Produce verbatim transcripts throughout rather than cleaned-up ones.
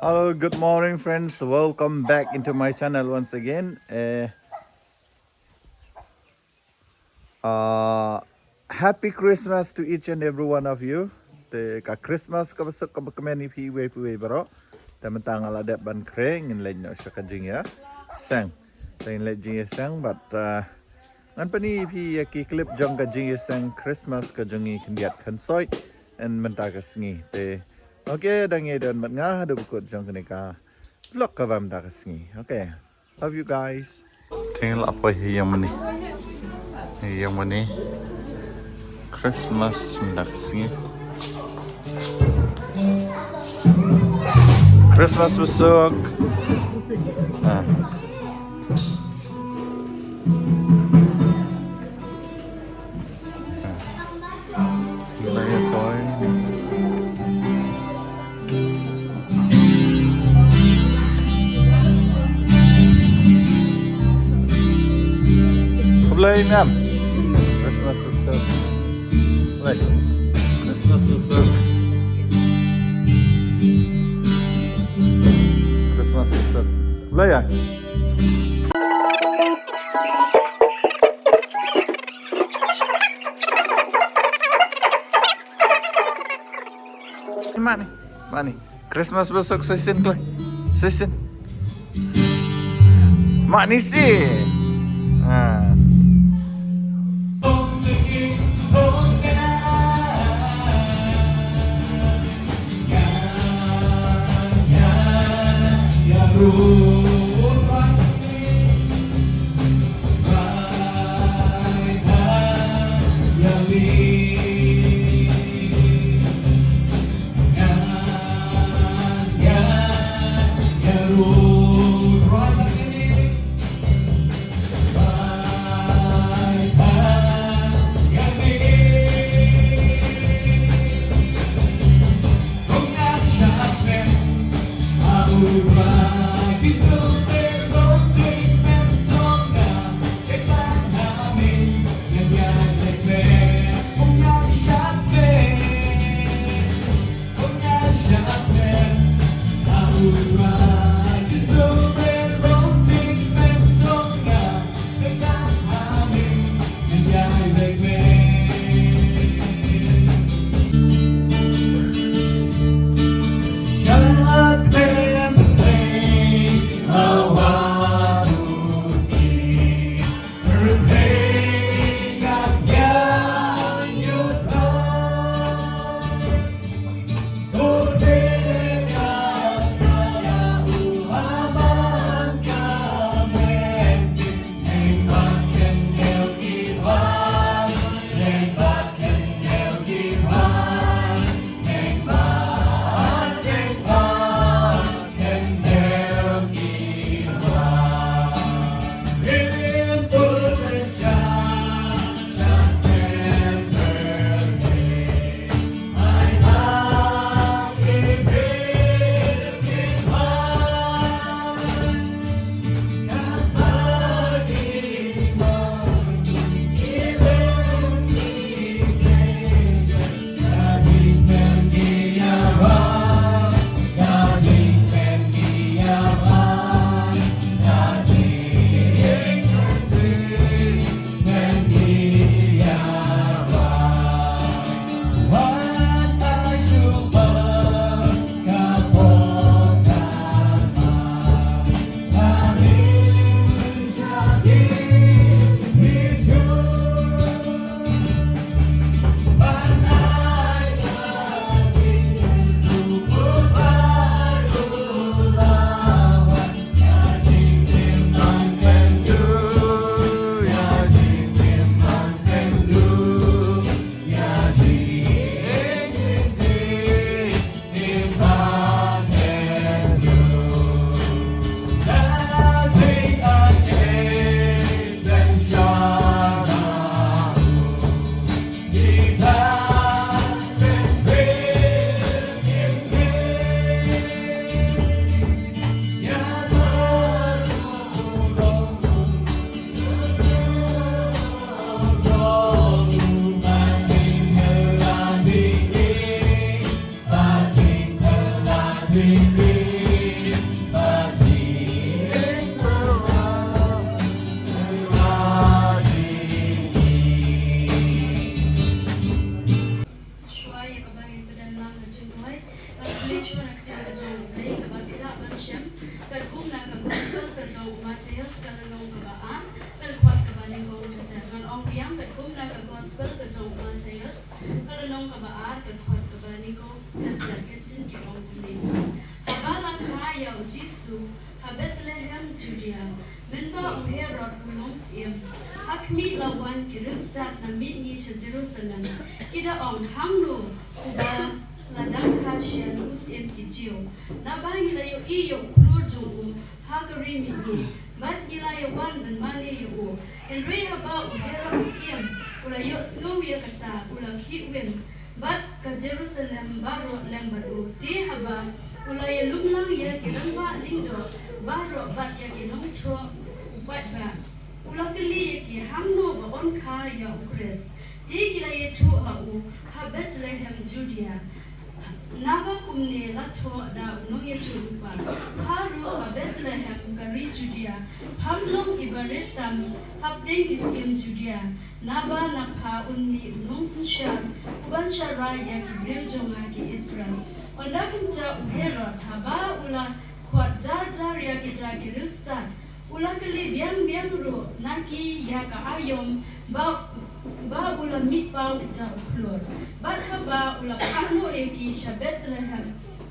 Hello, good morning, friends. Welcome back into my channel once again. Eh, uh, happy Christmas to each and every one of you. Te ka Christmas kaba suk kaba kmen ïa phi iwei pa iwei baroh. Te mynta nga la dep ban kren, ngin leit noh sha ka jingïaseng. Te ngin leit jingïaseng, but, uh, ngan pyni ïa phi ïa ki clip jong ka jingïaseng Christmas ka jong ngi khyndiat khynsoi. Yn mynta ka sngi. Te, okay, dang ïa don bad nga haduh ba kut jong kane ka vlog kaba mynta ka sngi. Okay. Love you guys. Te ngi la poi ha ïing mane. Ha ïing mane. Christmas mynta ka sngi. Christmas ba suk. Ah. Khublei, ma'am. Christmas was so. Khublei. Christmas was so. Christmas was so. Khublei, ya. Mane, mane. Christmas ba suk, shisien kloi. Shisien. Mane shisien. Ha. Shuwa ïa kaba ngin pyndonkam ka jingduwai, ngan kylli shuwa na ka ktien ka jong U Blei kaba phi lah ban shem, katkum na ka Gospel ka jong u Mathaios, ka lynnong kaba ar, ka dkhot kaba nyngkong. Ngan ong biang, katkum na ka Gospel ka jong u Mathaios, ka lynnong kaba ar, ka dkhot kaba nyngkong. Ka ktien ki ong kumne: Haba la kha ïa u Jisu ha Bethlehem Judia, mynba u Herod u long syiem, ha khmih la wan ki riewstad na mihngi sha Jerusalem. Ki da ong, hangno uba la dang kha shen u syiem ki Jiw? Naba ngi la ïohi ïa u khlur jong u ha ka ri mihngi, bad ngi la ïa wan ban mane ïa u. Hynrei haba u Herod syiem u la ïohsngew ïa kata, u la khihwin, bad ka Jerusalem baroh lem bad u. Te haba u la ïalum lang ïa ki rangbah lyngdoh baroh bad ïa ki nongthoh u paidbah, u la kylli ïa ki hangno ba yn kha ïa u Khrist. Te ki la ïathuh ha u, ha Bethlehem Judia. Naba kumne la thoh da u nongïathuhlypa: Pha ruh ha Bethlehem ka ri Judia, pham long i barit tam hapdeng ki syiem Judia, naba na pha un mih u nongsynshar uban sharai ïa ki briew jong nga ki Israel. Ynda kumta u Herod, haba u la khot jar jar ïa kita ki riewstad, u la kylli biang biang ruh na ki ïa ka aïom ba, ba u la mih paw uta u khlur. Bad haba u la phah noh ïa ki sha Bethlehem,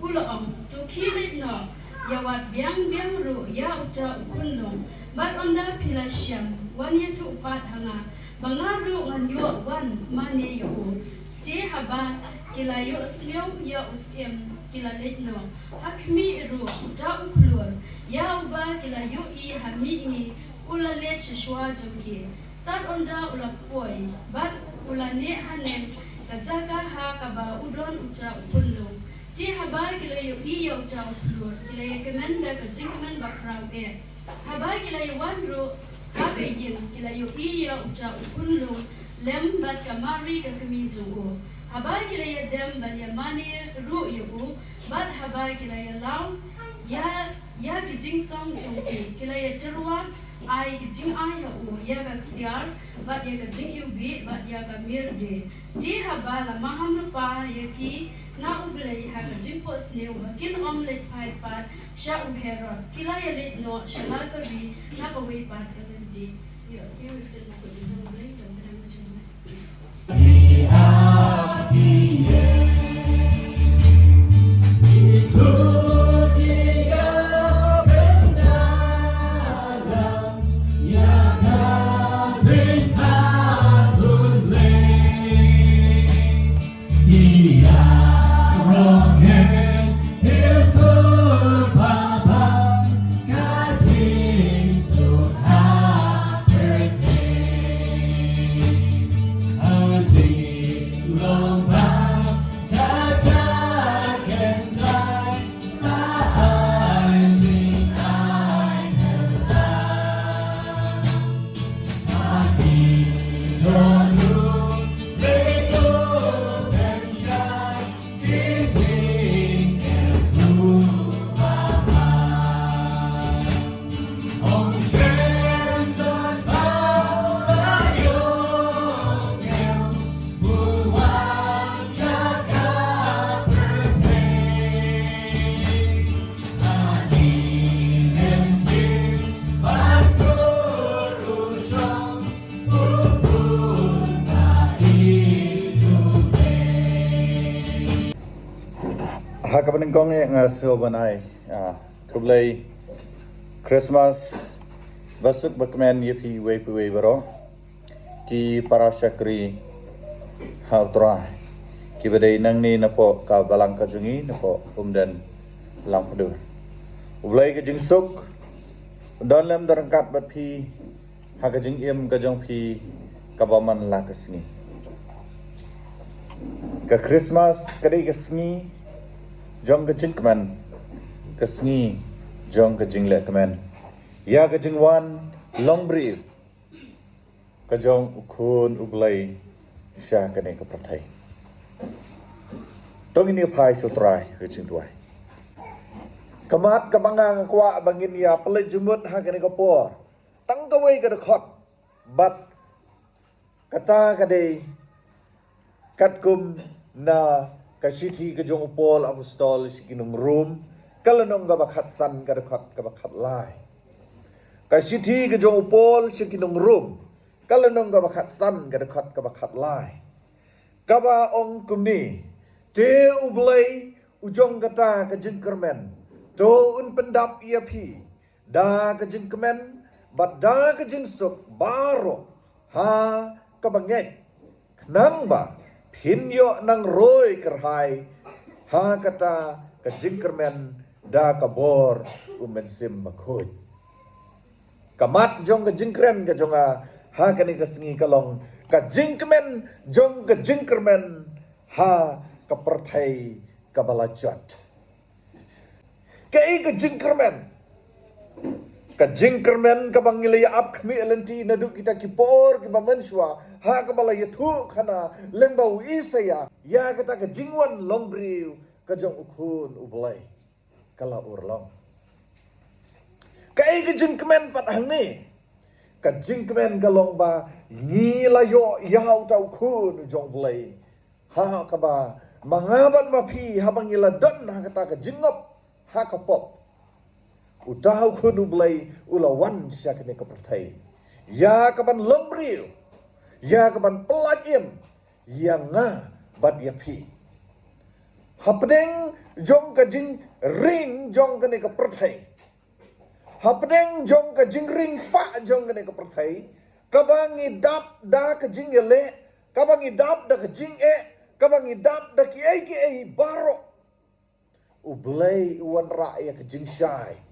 u la ong, to khie leit noh, ïawad biang biang ruh ïa uta u khunlung, bad ynda phi la shem, wan ïathuh pat ha nga, ba nga ruh ngan ïoh wan mane ïa u. Te haba ki la ïohsngew ïa u syiem, ki la leit noh. Ha khmih ruh uta u khlur, ïa uba ki la ïohi ha mihngi, u la leit sha shuwa jong ki. Tad ynda u la poi, bad u la neh haneng ka jaka ha kaba u don uta u khunlung. Te haba ki la ïohi ïa uta u khlur, ki la ïakmen da ka jingkmen bakhraw eh. Haba ki la ïawan ruh ha ka ïing, ki la ïohi ïa uta u khunlung lem bad ka Mari ka kmie jong u. Haba ki la ïadem ban ïamane ruh ïa u, bad haba ki la ïalaw ïa, ïa ki jingsong jong ki, ki la ïatyrwa ai ki jingai ha u, ïa ka ksiar, bad ïa ka jingiwbih, bad ïa ka myrde. Te haba la maham lypa ïa ki na U Blei ha ka jingphohsniew ba kin ym leit phai pat sha u Herod, ki la ïaleit noh sha la ka ri na kawei pat ka lynti. Ïohsngew ïa ka jingmut ka jong U Blei, dang kyrpad ka jong U Blei. Ha kaba nyngkong eh nga sngewbha ban ai, ah, khublei Christmas basuk bakmen ïa phi wei pa wei baroh. Ki para shakri ha U Trai, kiba dei nangne napoh ka balang ka jong ngi napoh Umden Langphadur. U Blei ka jingsuk un don lem don ryngkat bad phi ha ka jingim ka jong phi kaba man la ka sngi. Ka Christmas ka dei ka sngi jong ka jingkmen, ka sngi jong ka jingleh kmen ïa ka jingwan long briew ka jong U Khun U Blei sha kane ka pyrthei. To ngin ïa phai sha U Trai ha ka jingduwai. Ka mat kaba nga kwah ba ngin ïa peit jingmut ha kane ka por, tang kawei ka dkhot, bad kata ka dei katkum na ka shithi ka jong u Paul Apostol sha ki nong Rom, ka lynnong kaba khatsan, ka dkhot kaba khatlai. Ka shithi ka jong u Paul sha ki nong Rom, ka lynnong kaba khatsan, ka dkhot kaba khatlai, kaba ong kumne: Te U Blei u jong kata ka jingkyrmen, to un pyndap ïa phi da ka jingkmen bad da ka jingsuk baroh ha kaba ngeit, khnang ba phin ïoh nang roi kyrhai ha kata ka jingkyrmen da ka bor u Mynsiem Bakhuid. Ka mat jong ka jingkren ka jong nga ha kane ka sngi ka long ka jingkmen jong ka jingkyrmen ha ka pyrthei kaba la jot. Kaei ka jingkyrmen? Ka jingkyrmen kaba ngi la ïa ap khmih lynti naduh kita ki por kiba mynshuwa, ha kaba la ïathuh khana lyngba u Isaïah ïa kata ka jingwan long briew ka jong U Khun U Blei, ka la urlong. Kaei ka jingkmen pat hangne? Ka jingkmen ka long ba ngi la ïoh ïa uta U Khun u jong U Blei, ha kaba ma nga bad ma phi, haba ngi la don ha kata ka jingngop ha ka pop, uta U Khun U Blei u la wan sha kane ka pyrthei ïa kaban long briew, ïa kaban pyllait im ïa nga bad ïa phi. Hapdeng jong ka jingring jong kane ka pyrthei, hapdeng jong ka jingring pah jong kane ka pyrthei, kaba ngi dap da ka jingïaleh, kaba ngi dap da ka jingeh, kaba ngi dap da kiei kiei baroh, U Blei u wanrah ïa ka jingshai.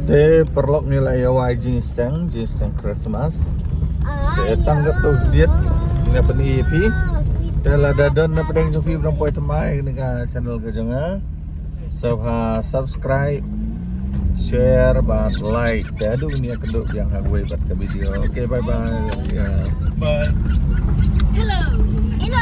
Te paralok, ngi la ïa wai jingïaseng, jingïaseng Christmas. Te tang katto diet nga pyni ïa phi. Te lada don na pdeng jong phi ba dang poi thymmai ïa kane ka channel ka jong nga, sa subscribe, share bad like. Te haduh ngin ïakynduh biang ha kawei pat ka video. Okay, bye bye. Yeah. Bye. Hello. Hello.